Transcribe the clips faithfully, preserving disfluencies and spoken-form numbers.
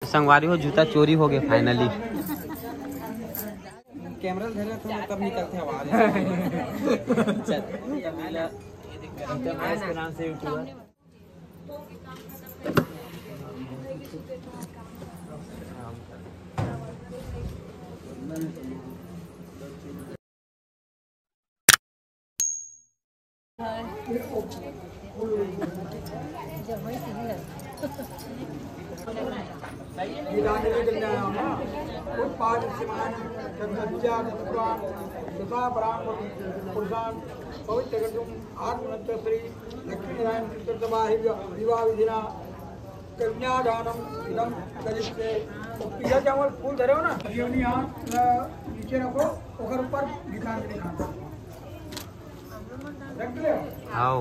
संगवारी हो, जूता चोरी हो गए finally। कैमरा धरे थे, तब निकलते आवाज। चल, के नाम से YouTuber। पुरुषान् पवित्र श्री लक्ष्मी नारायण कृष्ण विवाह विधिना कन्यादानम इदम करिष्ये। तो पीला चावल फूल धरे हो ना, ये नहीं, हाथ, अ, नीचे रखो, ओकर ऊपर निकाल के दिखा। रख ले। आओ।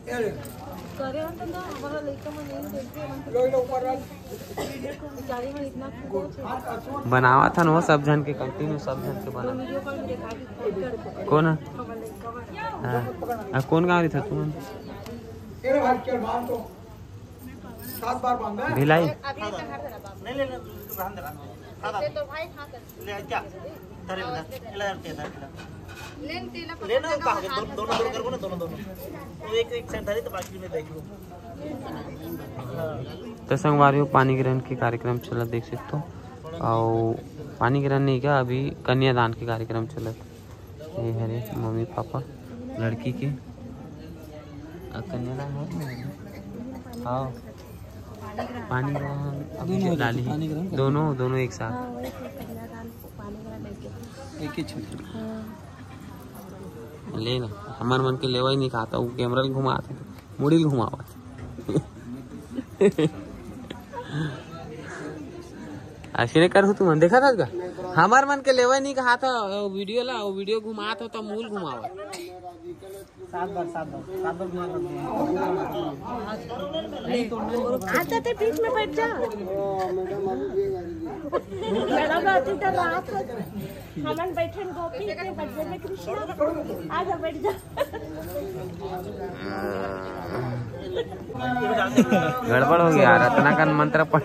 ये ले। करे हो तो ना, हमारा लड़का में नहीं देखते, हम लो, लो, ऊपर रख। बेचारी में इतना हाथ, हाथ, बनावा था ना वो सब जन के, continue सब जन के बना। वीडियो कॉल में देखा के फोन कर दो। कौन है? हमारा लड़का बना। हाँ। आ, कौन गाँव रही था तुम? ये लो भाई, चल बांध तो। सात बार बांध है। भिलाई। अभी इतना हाथ धरा बाप। नहीं, नहीं, नहीं, रहने दे, रहने दे। हाँ, इसे तो भाई हाथ ले, क्या? धरे बना। ले, ले, ले, ले। लेन तेला लेना पकड़ कहाँ के? लगा दो-, हाथ दोनों, दोनों करबो ना, दोनों, दोनों। तो एक, एक साइड धरे तो बाकी में देख लो। हाँ। तो संगवारी हो, पानी ग्रहण के कार्यक्रम चलत देख सकते हो। और पानी ग्रहण नहीं क्या, अभी कन्यादान के कार्यक्रम चलत। ये हरे मम्मी पापा लड़की के। आ, कन्यादान हो? हाँ। पानी ग्रहण अभी दोनों हो डाली जाते, है। पानी ग्रहण दोनों, दोनों एक साथ। हाँ, वही तो कन्यादान, पानी ग्रहण एक ही। एक ही छत्र। हाँ। ले ना, हमार मन के लेवा ही नहीं खाता, वो कैमरा घुमाते, मुड़ी घुमावत। ऐसे नहीं कर तुमन, देखा था का? हमार मन के लेवा नहीं कहा था, वो वीडियो ला, वो वीडियो घुमात हो तो मूल घुमावत। सात बार, सात बार, सात बार घुमा कर दिया। अच्छा, ते बीच में बैठ जा। मैडम आती तो रात को हमन बैठन गोपी के बगल में कृष्णा। आ जा, बैठ जा। गड़बड़ हो गया, रत्नाकन मंत्र पढ़।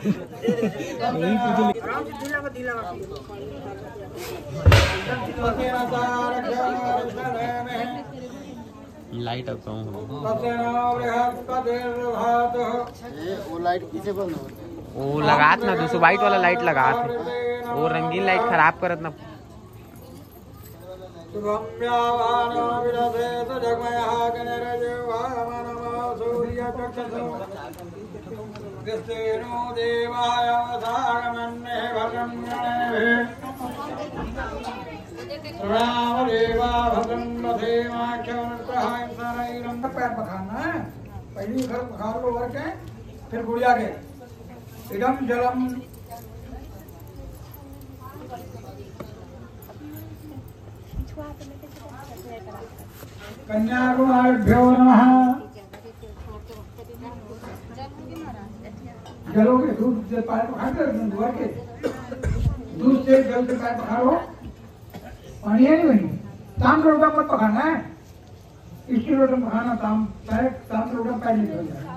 लाइट अब कहूँ हो। ए, वो लाइट पीछे बंद हो। वो लगात ना, दूसरा वाइट वाला लाइट लगात है। वो रंगीन लाइट खराब करत ना। शुभम व्यावानो विदधे स जगमयः कनिर्जिह्वा मनमो सूर्यचक्षुः। विस्तीर्णो देवाय वसागमन्ये भद्रं गणेभिः। राम देवा भद्रं रथेमाख्यमनुग्रहाय शरैरं। पैर पखारना है, पहली उधर पखार लो और के, फिर गुड़िया के। इदम जलम। कन्याकुमारिभ्यो नमः। जलों के दूध से पैर पखार के, दूध से, जल से पैर पखारो। पानी है नहीं भाई, ताम्र लोटा मत पखारना है। स्टील लोटा में पखारना, ताम, पैर, ताम्र लोटा में पैर नहीं धोना।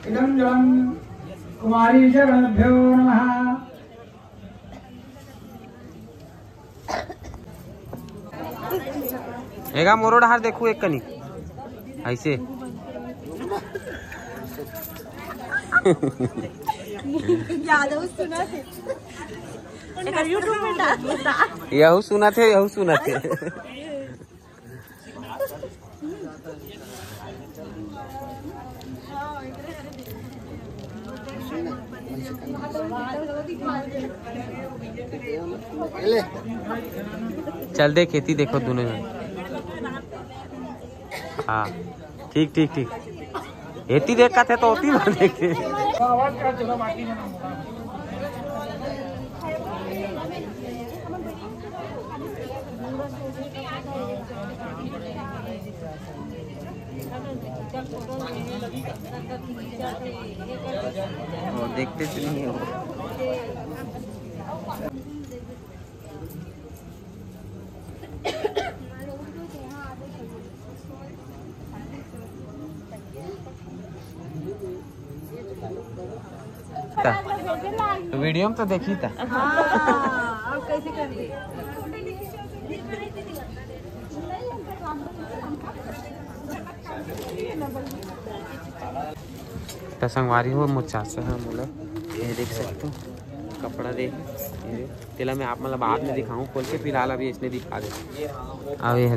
इदम जलम कुमारीचरणभ्यो नमः। एगा मोरो डहार देखू एक कनी ऐसे। यादव सुना थे। एकर YouTube में डाल देता। यहू सुनत हे, यहू सुनत हे। चल दे, खेती देखो दोनों जन। हाँ, ठीक, ठीक, ठीक। एती देखत हे तो ओती ना देखे। वो देखते तो नहीं हो। तो वीडियो में तो देखी था। त संगवारी हो, मोर चाचा ह मोला ये देख सकते हो, कपड़ा दे, ये दे। तेला मैं आप मतलब बाद में दिखाऊं खोल के, फिलहाल अभी इसने दिखा दे। अब ये है।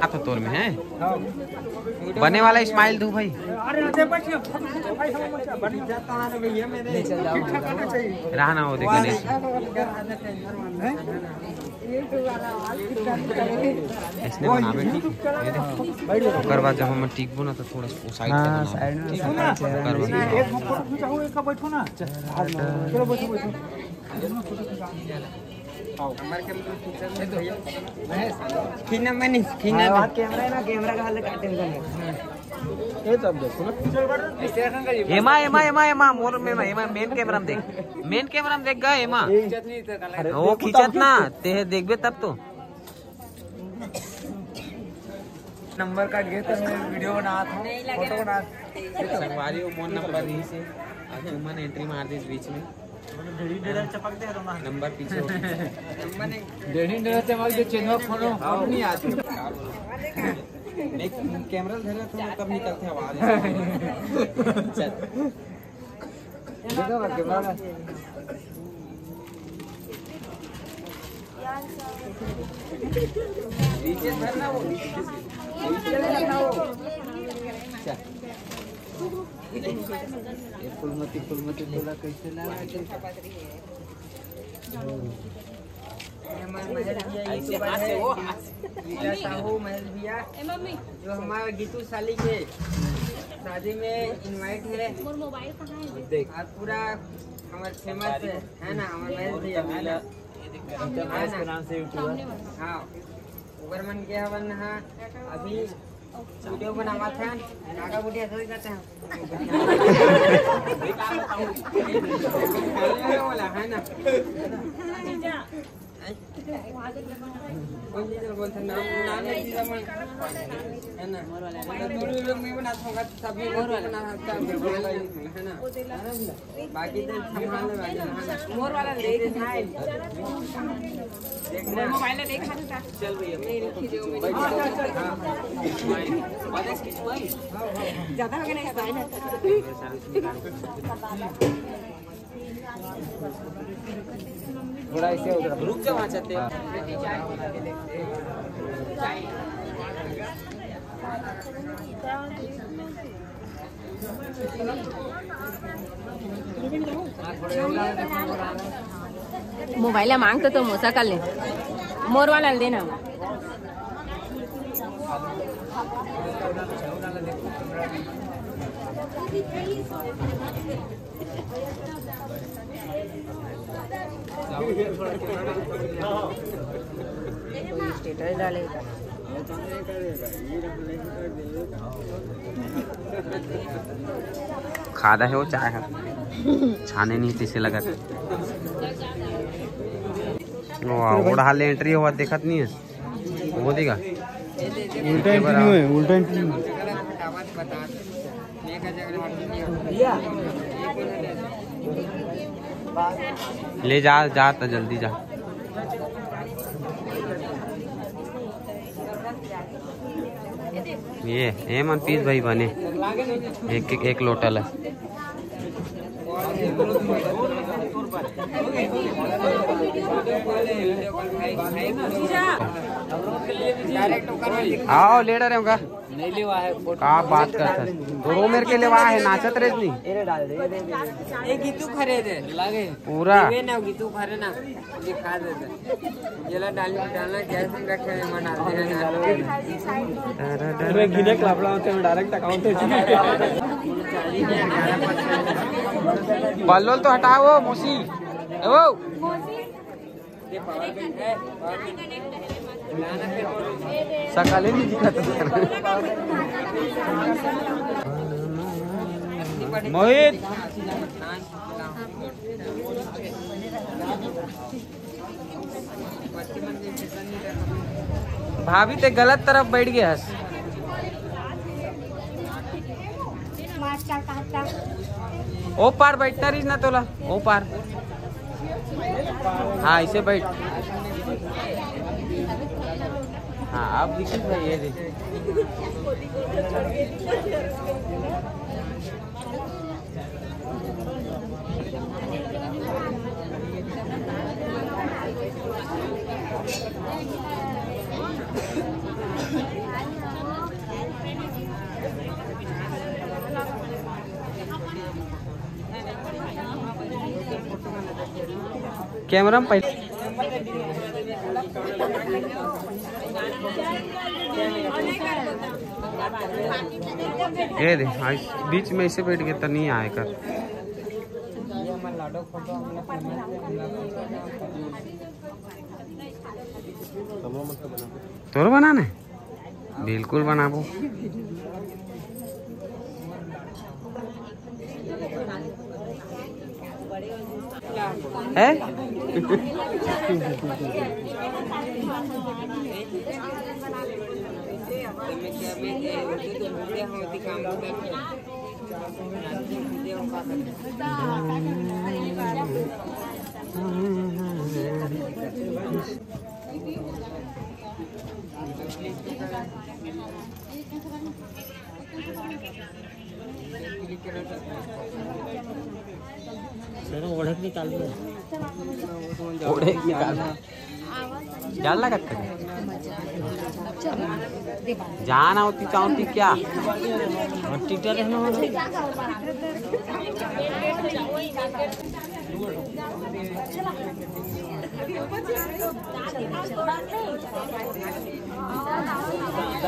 आप तो तोर में है। बने वाला स्माइल दू भाई। रहना हो दे गणेश। इसने बनावे ठीक। ओकर बाद जब हम टिकबो ना तो थोड़ा सा साइड हाँ, साइड में ठीक है। ओकर बाद एक फोटो खींचाओ, एक बैठो ना। चलो बैठो, बैठो। खींचना मनी, खींचना हाँ, मनी। कैमरा है ना, कैमरा का हाल काटे हैं। ये सब देखो ना। एमा एमा एमा एमा मोर में एमा मेन कैमरा में देख। मेन कैमरा में देख गा एमा। अरे वो देखो खींचत तब ना। ते देखबे तब तो। नंबर काट गए तो मैं वीडियो बना था, फोटो बना। संगवारी वो मोर नंबर रही से। आज तुमन एंट्री मार दीस बीच में। नंबर पीछे हो गया। डेढ़ी डेढ़ चमक दे, चेनवा फोनो, फोन नहीं आते। नहीं, कैमरा धरे तो तब निकलते आवाज। चल। देखो ना, कैमरा में। नीचे धर ना वो। चल। ये फूलमती, फूलमती तोला कैसे ना? ये हमारे महेश भैया ऐसे YouTuber हाथ से है, वो हाथ से। लीला साहू महेश भैया, ए मम्मी, जो हमारा गीतू साली के शादी में इनवाइट है। मोर मोबाइल कहाँ है? देख। और पूरा हमारे फेमस है, है ना, हमारे महेश भैया, है ना? इंटरनेट के नाम से यूट्यूबर। हाँ, ओकर मन के हवन हा, अभी वीडियो बनावत हन, काका बुढ़िया सोच जाते हैं। बोला, है ना? कौन चीज बोलते हैं? नाम, नाम नहीं जीजा मन, है ना? अगर तुम लोग नहीं बनाते होगा, तो सब लोग बना सकता है, है ना? बाकी तो संभालने वाले हैं। मोर वाला देख, मोर मोबाइल देख। चल भैया। ज्यादा हो गया ना, smile। थोड़ा ऐसे उधर। रुक जा, वहाँ चलते हैं। मोबाइल मांगतो तो मोसा कर ले, मोर वाला देना। स्टेटस डाले। खादा है वो चाय है, छाने नहीं तैसे लगत। वाह, वो हाल एंट्री हुआ देखत नहीं है। वो देगा। उल्टा एंट्री नहीं है, उल्टा एंट्री नहीं है। ले जा, जा तो जल्दी जा। ये ए मन पीस भाई बने एक, एक, एक लोटा ला। आओ, ले रहे होगा। नहीं लेवा है, फोटो का बात करता है? तो वो मेरे के लेवा है, नाचत रहे नहीं। ये गीतू खरे दे। लागे। पूरा। ये ना गीतू खरे ना। ये खा दे दे। ये ला डाल, डालना क्या है, रखे हैं, मना दे। अरे, गिने के लापड़ा होते हैं, डायरेक्ट अकाउंट है। पल्लोल तो हटाओ, मौसी। ए, वो। सकल ही नहीं दिखत। मोहित। भाभी, ते गलत तरफ बैठ गए हस। ओ पार बैठना रहीस ना तोला, ओ पार। हाँ, इसे बैठ। हाँ, अब दिखी भाई, ये देख। कैमरा में पहले ये दे, आज बीच में इसे बैठ के तो नहीं आए कर। तोरो बनाना है? बिल्कुल बनाबो। है? चलो, ओढ़क निकाल लो। ओढ़क निकाल। जान लगा था? जान आवती चाहती क्या? और टीचर रहना हो।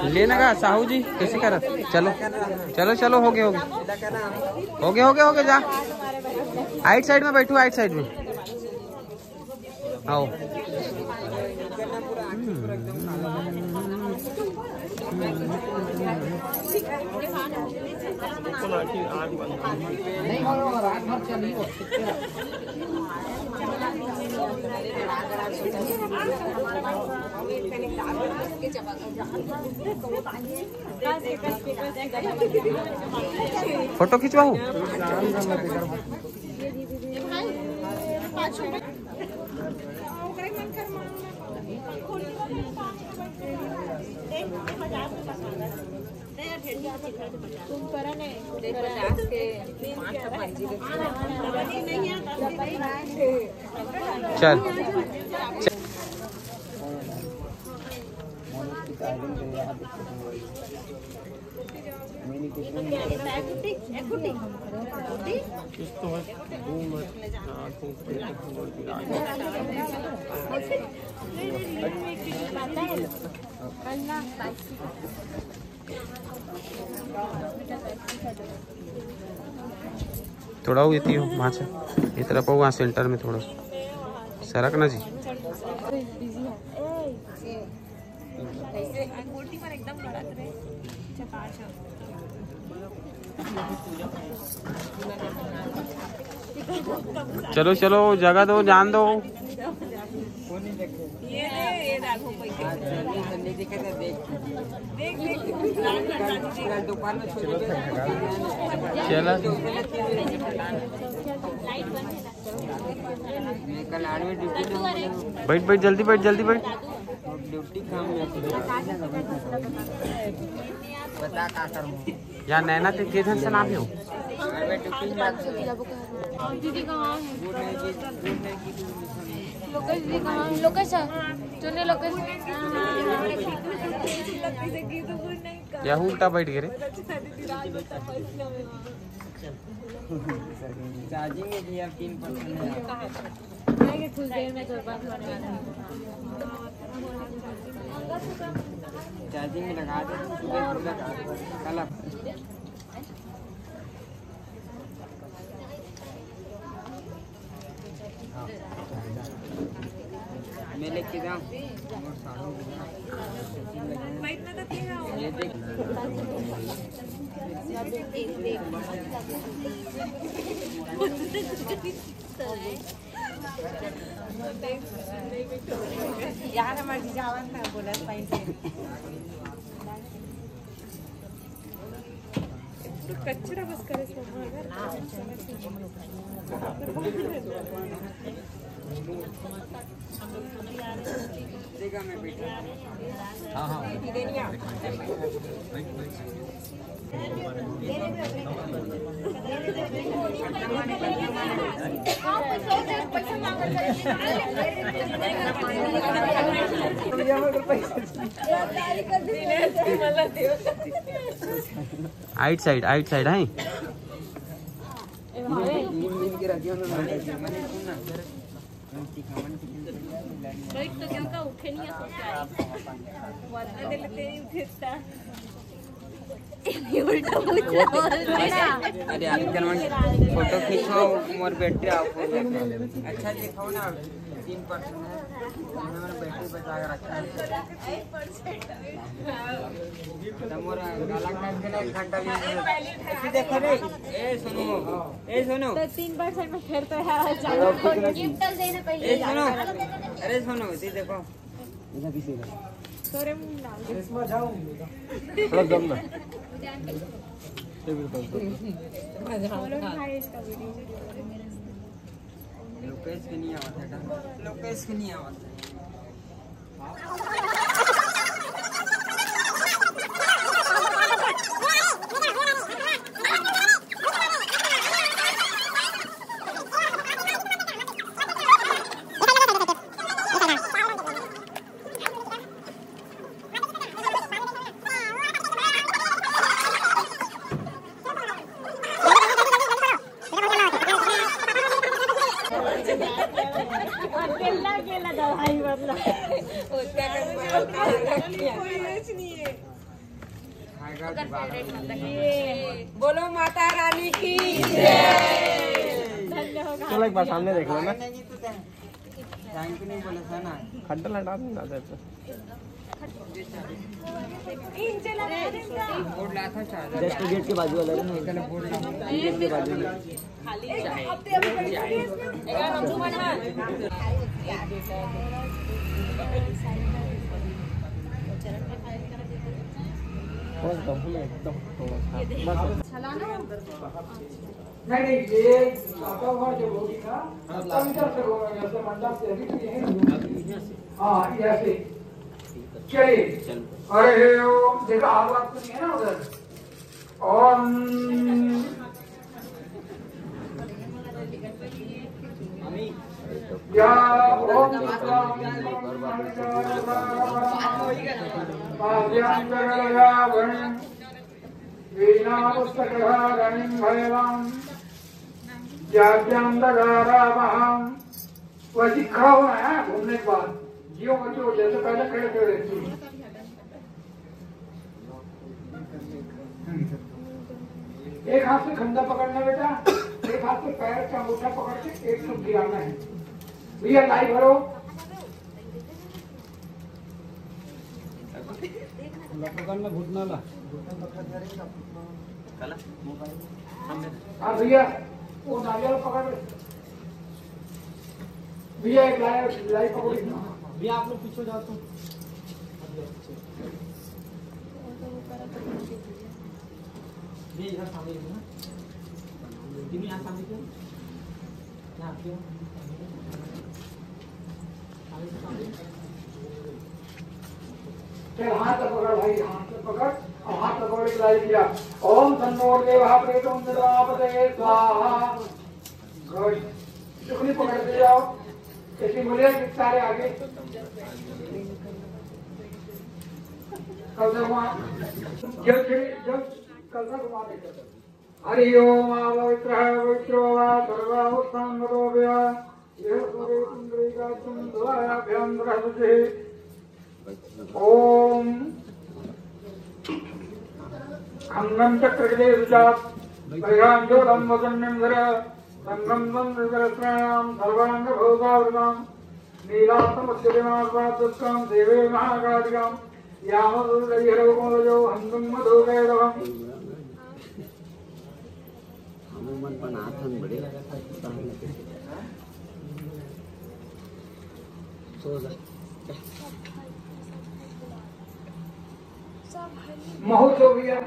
लेना का साहू जी, कैसे करत? चलो, चलो, चलो, हो गए, हो गए, हो गए, हो गए, हो गए, जा। आइट साइड में बैठो, आइट साइड में आओ। फोटो खिंचवाऊ। चल। थोड़ा वो इतनी हो, वहाँ से इस तरफ हो, वहाँ सेंटर में थोड़ा सरक ना जी। चलो, चलो, जगह दो, जान दो। चला। बैठ, बैठ, जल्दी बैठ, जल्दी बैठ। बता का करूँ? या नैना, ते के झन से नाम हो? दीदी कहाँ है? लोकेश दीदी कहाँ है? लोकेश सर, चुने लोकेश। या उल्टा बैठ गए रे। चार्जिंग में भी अब तीन परसेंट है। चार्जिंग में लगा दे, सुबह सुबह कल आप ये देख। यार, हमारे जीजा आवन था, बोला था इनसे। तो कचरा बस करे सब। हाँ, हाँ। आइट साइड, आइट साइड है। बैठ तो क्यों का उठे नहीं है, सोच रहा है। वरना दिल पे ही उठता। ये उल्टा पूछ रहा है। अरे, आप जन फोटो खींचो, मोर बैटरी आप हो जाए। अच्छा दिखाओ ना, तीन परसेंट है, हमारा बैटरी बचा के रखा है। तो मोर गला काट के ना एक घंटा भी नहीं। ऐसे देखो रे, ए सुनो, ए सुनो। तो तीन परसेंट में फिर तो है, चालू हो गया। गिफ्ट देना पहले। ए सुनो, अरे सुनो, ये देखो। इधर किसी का? तोरे मुंह डाल दे। इसमें जाऊंगी बेटा। थोड़ा दम ना। ये भी दम, दम। बोलो ना भाई, इसका वीडियो। लोकेश के नहीं आवत है, लोकेश के नहीं आवत है। अकेला अकेला दवाई मतलब। बोलो माता रानी की। चलो एक बार सामने देख लो ना। थैंक यू नहीं बोले था ना। खड्डा लटा नहीं ना देते। बोर्ड ला था चार्जर। जस्ट गेट के बाजू वाला है ना। बोर्ड ला था। गेट के बाजू में। बस दम में एकदम थोड़ा सा। बस। नहीं, नहीं, ये आता हुआ जो होगी ना, तब इधर से होगा, जैसे मंडप से अभी तो यहीं होगा। हाँ, ऐसे। चलिए। अरे ओम, देखा, आवाज तो नहीं है ना उधर? ओम। या ओम। वीणापुस्तकधारिणीं भैरवां जाड्यान्धकारावहां। वैसे खड़ा होना है घूमने के बाद, जियो बच्चों, जैसे पहले खड़े खड़े रहती है। एक हाथ से खंडा पकड़ना बेटा, एक हाथ से पैर का अंगूठा पकड़ के एक फुट गिराना है। भैया लाई भरो। लटकन में घुटना ला। हाँ भैया, वो नारियल पकड़। भैया एक लाई, लाई पकड़। भैया आप लोग पीछे जाओ तो। ये इधर सामने देखो ना। तीनों यहाँ सामने क्यों? चल, हाथ पकड़ भाई, हाथ पकड़, और हाथ पकड़ के लाई दिया। ओम तन्नो देवः प्रेतों निरापदे स्वाहा। गुड। चुकनी पकड़ के जाओ। ऐसे बोलिए कि सारे आगे। कल से वहाँ जल खिड़े, जल कल से घुमा दे। हरि ओम आ पवित्रः पवित्रो वा सर्वावस्थां गतोऽपि वा इह सूर्ये पुण्डरीकाक्षं धरायाभ्यां ग्रहसुचिः। ओम खण्डं चक्रगदेषु च परिघां शूलं व सन्निं धर संघं संसृतरत्नानां सर्वाङ्गभूतावृताम्। नीलात्ममुच्यते महास्वात्तस्कं सेवे महाकालिकं यामसुन्दरीहरौ कोमलजौ हन्तुं मधुकैटभम्। हमू मन बनाथन बड़े। सो जा। महू सो गया।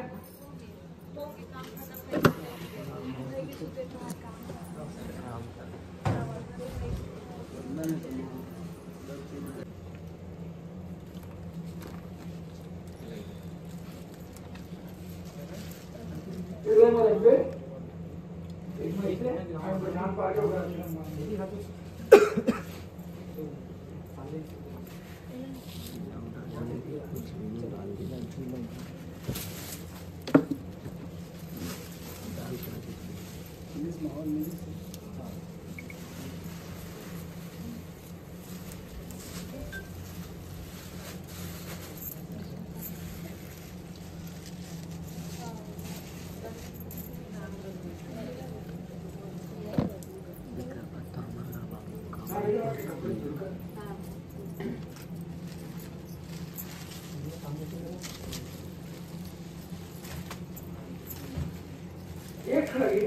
एक खड़ी,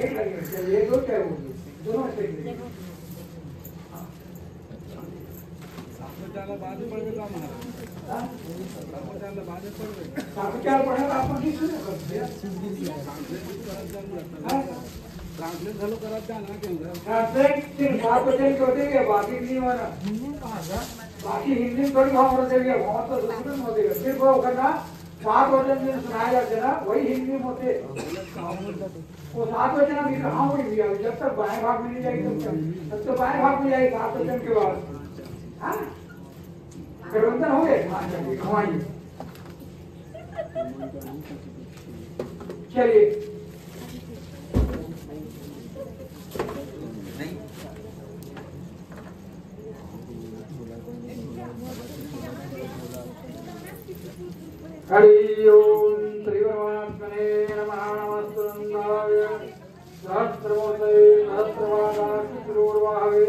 एक खड़ी, ये दो क्या होगी? दोनों से। साफ चाला बाद में पढ़बे का महाराज? हाँ? साफ चाला बाद में पढ़बे। साफ चाला पढ़े तो आपको किस सुने कर दिया? हाँ? ट्रांसलेट घलो करत जाना के उधर। ट्रांसलेट सिर्फ सात बचन के होते हैं, बाकी नहीं होना। बाकी हिंदी में थोड़ी भाव होना चाहिए, भाव तो संस्कृत में होते हैं। सिर्फ वो करना, सात वचन जो सुनाए जाते हैं ना, वही हिंदी में होते हैं। वो सात वचन अभी कहाँ हुई भी, अभी जब तक बाएं भाग में नहीं जाएगी, तब तक, तब तो बाएं भाग में जाएगी सात वचन के बाद। हाँ? गठबंधन हो गए? हाँ, चलिए, घुमाइए। चलिए। हरि ओम श्री परमात्मने नमः। नमस्तुंदाय सहस्रमूर्तये सहस्रपादाय शिरोर्बाहवे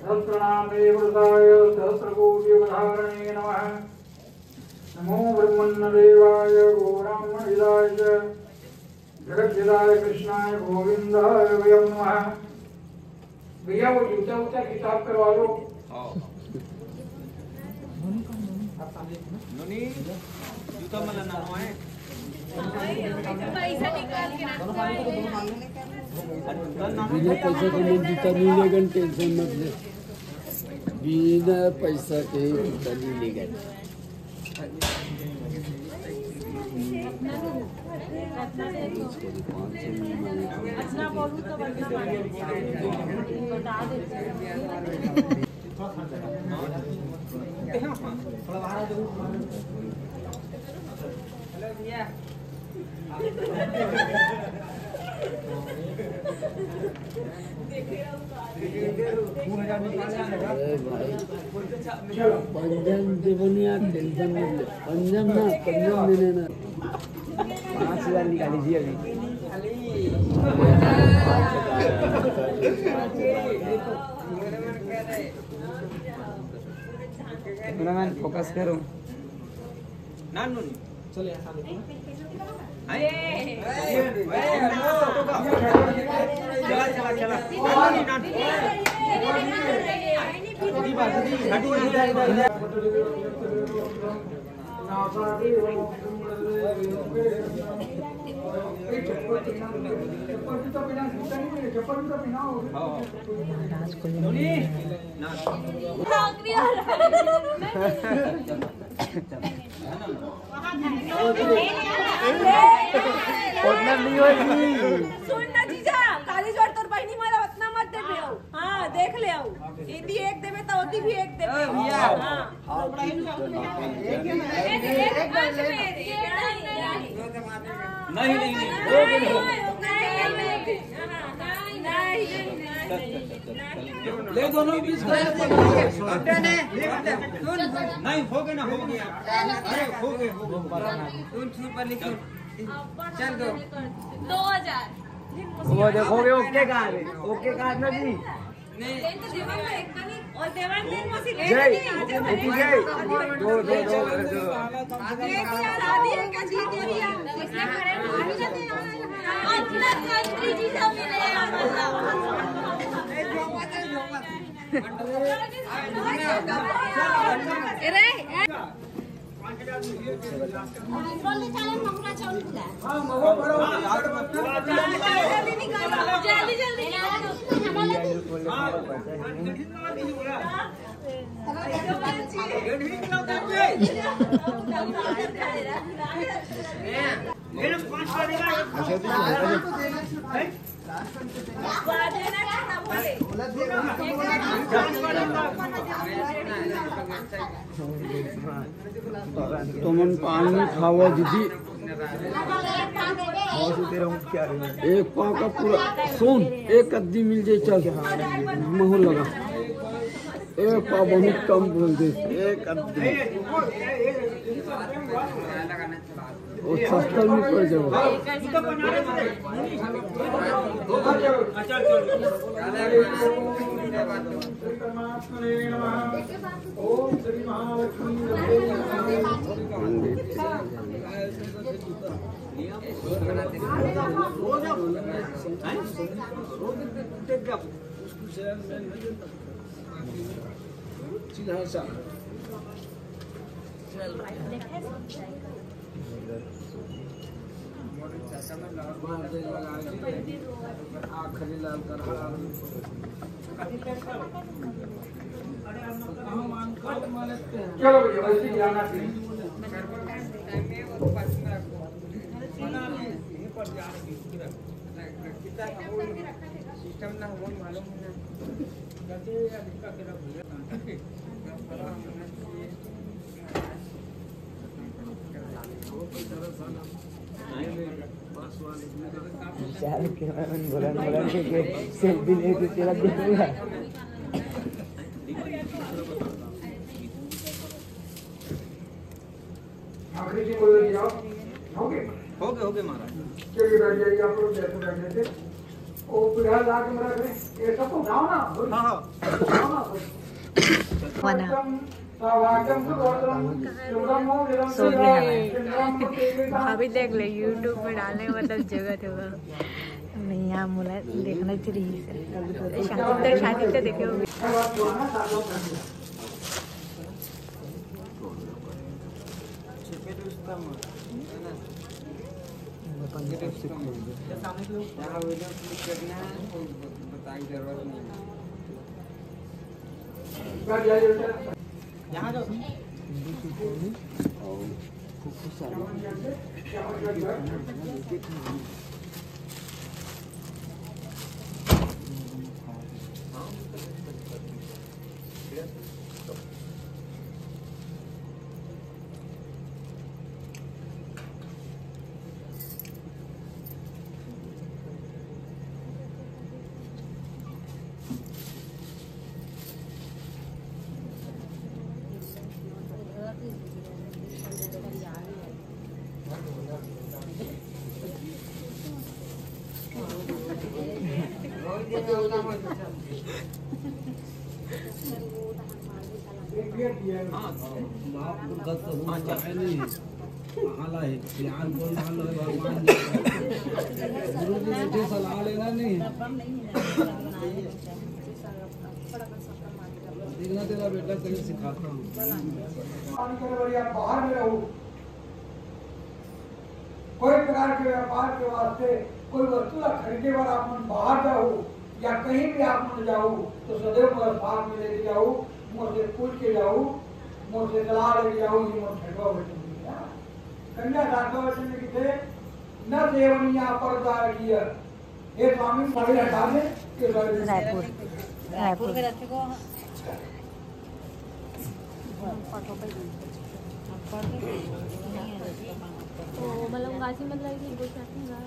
सहस्रनामे पुरुषाय सहस्रकोटि अवतारणे नमः। नमो ब्रह्मण्य देवाय गो ब्राह्मण हिताय च जगत हिताय कृष्णाय गोविंदाय वयं नमः। भैया, वो जूता वूता हिसाब करवा लो। हाँ। नोनी, जूता मला ननवाए। पैसा निकाल के रखता है। बिना पैसा के मैं जूता नहीं लेगन, टेंशन मत ले। बिना पैसा के जूता नहीं लेगन। अरे भाई, पंजन दे बनिया, टेंशन मत ले। पंजन ना, पंजन देने ना। पाँच हजार निकाल लीजिए अभी। कैमरामैन, फोकस करो। नानू नहीं। चलो, यहाँ सामने। चला, चला, चला। ओतना नहीं होई। सुन ना जीजा, काली जोड़ तोर बहिनी मला ओतना मत देबे हो। हाँ, देख ले आओ। यदि एक देबे तो ओती भी एक देबे। ए भैया। हाँ। नहीं, नहीं, नहीं। ले दोनों बीच में। नहीं, हो गए ना, हो गया। अरे, हो गए, हो गए। सुन, सुन पर लिखो। चल दो। दो हजार। वो देखोगे, ओके कहा है? ओके कहा है ना जी? और देवर ने मौसी ले जय, लेते हैं। बेटी जय। दो, दो, दो, दो। तुमन पानी खावा दीदी। एक पाव का पूरा सुन, एक अद्दी मिल जाए, चल। महू लगा। एक पाव बहुत कम बोल दे, एक अद्दी। वो सस्ता भी पड़ जाओ। चलो भैया, वैसे ही जाना चाहिए। सिस्टम ना हमन मालूम है ना। विशाल कैमरामैन बोलन बोलन के, के सेल्फी ले के तेरा दिखूंगा। आखिरी जी बोल रही आप, हो गए? हो गए, हो गए महाराज। चलिए बैठ जाइए आप लोग, जैसे बैठे थे। ओ, बुढ़ा ला के मरा करे, ये सबको उठाओ ना, बोलो। हाँ, हाँ। उठाओ ना, बोलो। वना। सो गया है। भाभी देख ले, YouTube में डालने में मतलब जगह थे वो। नहीं, यहाँ मुला देखना चाहिए। शादी तो, शादी तो देखे होंगे। यहाँ वीडियो क्लिक करना है, कोई बताने की जरूरत नहीं है। गुरु जी से सलाह लेना नहीं। देखना, तेरा बेटा कहीं सिखाता हूँ। बाहर में रहूँ, कोई प्रकार के व्यापार के वास्ते, कोई वस्तु ला खरीदे बर आप मन बाहर जाओ या कहीं भी आप मन जाओ, तो सदैव मोर साथ में लेके जाओ, मोर से पूछ के जाओ, मोर से सलाह लेके जाओ, ये मोर छठवा वचन है। कन्या सातवां वचन में किथे, न सेवनीया पर दारकीय। हे स्वामी, साड़ी हटा दे, ये साड़ी रायपुर, रायपुर। तो मतलब गाजी मतलब कि दो चार दिन रहा।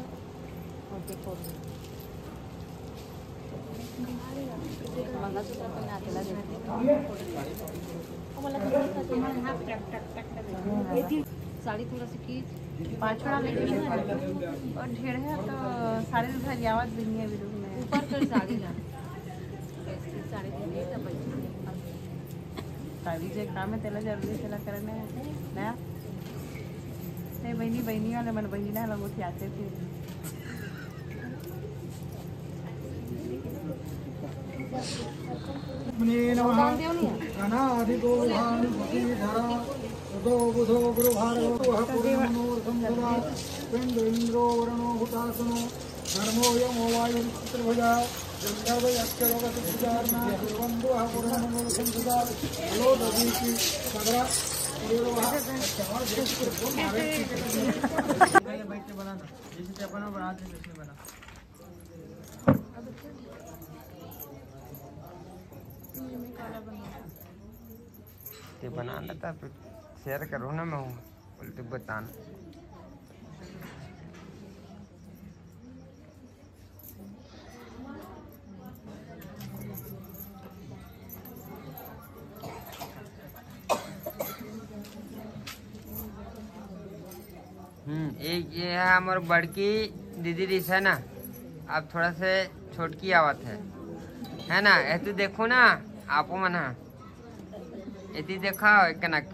मंगलसूत्र पहना के लगे। वो वाला तो नहीं था, तो मैं हाथ टक, टक, टक, टक। साड़ी थोड़ा सी खींच। पाँच छोड़ा लेके ना। और ढेर है तो साड़ी तो घर यावत भी नहीं है अभी रूम में। ऊपर कर साड़ी ना। तारी जे काम है, तेला जरूरी, तेला करने है ना। नहीं बहिनी, बहिनी वाले मन बहिनी ना लोग उठियाते थे। नमः। गणाधिपो भानुमतीधरः। ततो बुधो गुरुभार्गवः। पुण्यमनोरथं सदा। पिण्ड इन्द्रो वरुणो हुतासनो। धर्मो यमो वायुर्चित्रभुजा। गन्धर्वयक्षो लोकसिद्धिचारणा। कुर्वन्तु वः पुण्यमनोरथं सदा। लोकदीपि सगरा। बैठ के बनाना, जैसे चपाना बनाते वैसे बना। ते बनाना था, फिर शेयर करो ना, मैं हूँ बोलते बताना। हम्म, एक ये है हमार बड़की दीदी रिस है ना, अब थोड़ा से छोटकी आवत है, है ना? ये तो देखो ना, आपो मन हा, ये तो देखा एक कनक।